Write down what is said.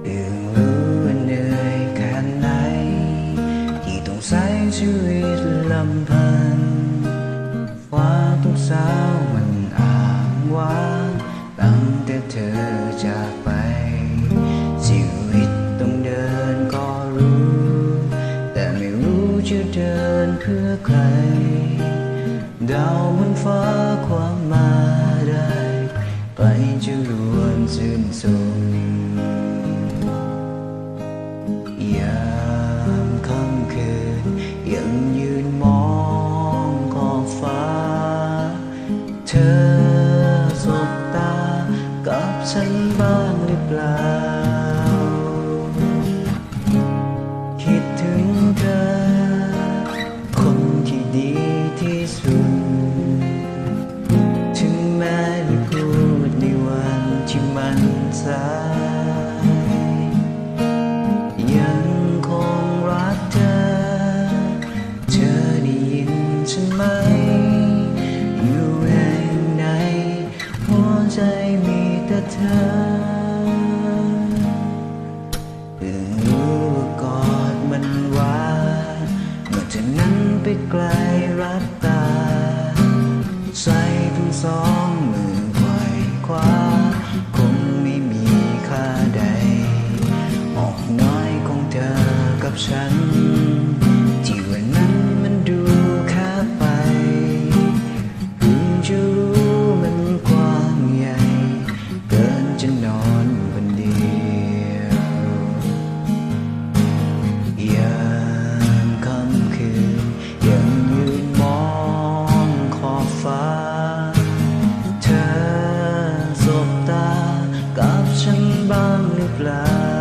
ເລື່ອງຮູ້ວ່າເໜື່ອຍແຄ່ໄຫນ ທີ່ຕ້ອງໃຊ້ຊີວິດລຳພັງ ຄວາມທຸກເສົ້າມັນອ້າງວ້າງ ຕັ້ງແຕ່ເທີຈາກໄປ ຊີວິດຕ້ອງເດີນກໍຮູ້ ແຕ່ໄມ່ຮູ້ຈະເດີນເພື່ອໃຄ ດາວບົນຟ້າຄວ້າມາໄດ້ ໃຜຈະລວນຊື່ນຊົມ ຍາມຄ່ຳຄືນ ຍັງຢືນມອງຂອບຟ້າ ເທີສົບຕາກັບສັນບ້າງຫຼືເປົ່າ? ຄິດເຖິງເທີ ຄົນທີ່ດີທີ່ສຸດ ເຖິງແມ້ໄດ້ພູດໃນວັນທີ່ໝັ້ນໃຈ ຍັງຄົງຮັກເທີ ເທີໄດ້ຍິນຊັ້ນໄໝ? ຢູ່ແຫ່ງໃນຫົວໃຈມີແຕ່ເທີ ເພິ່ງຮູ້ວ່າກອດມັນຫວານ ເມື່ອເທີນັ້ນໄປໄກລັບຕາ ໃຊ້ທັງສອງມືໄຂວ້ຄວ້າ ຄົງໄມ່ມີຄ່າໃດ ອ້ອມນ້ອຍຂອງເທີກັບສັນ ທີ່ວ່ານັ້ນມັນດູແຄບໄປ ເພິ່ງຈະຮູ້ມັນກວ້າງໃຫຍ່ ເກີນຈະນອນຄົນດຽວ ຍາມຄ່ຳຄືນ ຍັງຢືນມອງຂອບຟ້າ ເທີສົບຕາກັບສັນບ້າງຫຼືເປົ່າ?